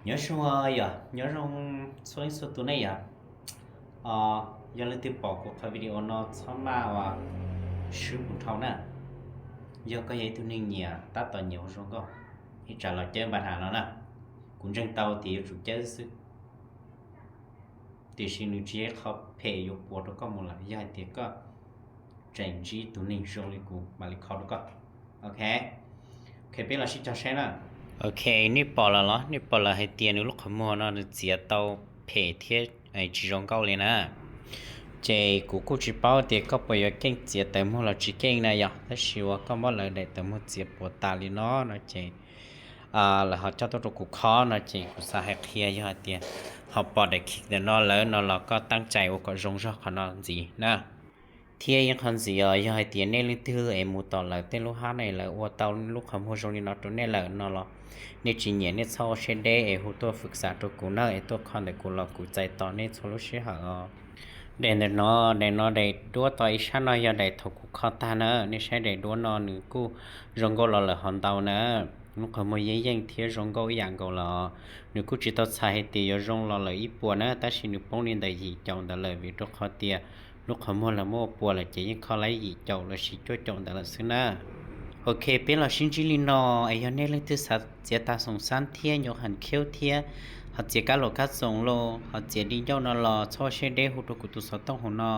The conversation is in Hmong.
Nyob zoo, yog nyob zoo txhua leej txhua tus nej yom. Yog leej twg pom kuv qhov video no txhob maj ua swb kuv dhau na. Yog koj yog ib tug neeg nyiam tab tom nyiam ua zoo nkauj, ib tsam los cawb npa has no na, kuv ntseeg tau tias yuav tsum cawb xwb. Tiam sis nws tsis yog qhov phem yuav puas rau koj mus lawm, yog hais tias koj tseem ntsib tus neeg zoo li kuv mam li kho rau koj. Ok, ok, peb los sib cog saib na. Ok, nej pom lawm los? Nej pom lawm hais tias nws lub qhov muag no nws txiav tau phem thiab tsis zoo nkauj li na. Ces kuv kuj tsis paub tias koj puas yuav keej txiav tawv muag los tsis keej na yog, tab sis uas koj muab lawv daim tawv muag txiav puas tas li no no ces lawv ho coj tuaj rau kuv kho no ces kuv xav hais qhia yog hais tias ho pom daim khij ntawm no lawm no los koj teeb cai ua kom zoo zog qhov no ntxiv na. Thiab ib qho ntxiv os, yog hais tias nej leej twg es mus tom lawv tej lub hab ne lawv ua tau lub qhov muag zoo li no rau nej lawm no los nej tsis nyiam nej txhob ua siab deb es hu tuaj fwm xav rau kuv na, es tuaj kho ntawm kuv los kuv txais tos nej txhua lub sij hawm os. Daim ntawm no, daim no daim duab tom ib sab no yog daim thaum kuv kho tag na. Nej saib daim duab no nws kuj zoo nkauj los lawm hov ntau na. Lub qhov muag yeej yeej thiab zoo nkauj ib yam nkaus los. Nws kuj tsis tau txhais hais tias yuav zoo los lawm ib puas na, tab sis nws poob li ntawm yim caum ntawd lawm vim rau qhov tias lub qhov muag lawv muab ua puas lawm ces yeej kho laib yim caum los sis cuaj caum ntawd lawm xwb na. Ok, peb los sib ntsib li no, es yog nej leej twg xav txiav tag xoom xab thiab nyuam qhuav khiaub thiab ho txiav kab luam kab txoos los ho txiav di ncauj no los txhob ua siab deb hu rau kuv tus xov tooj hauv no.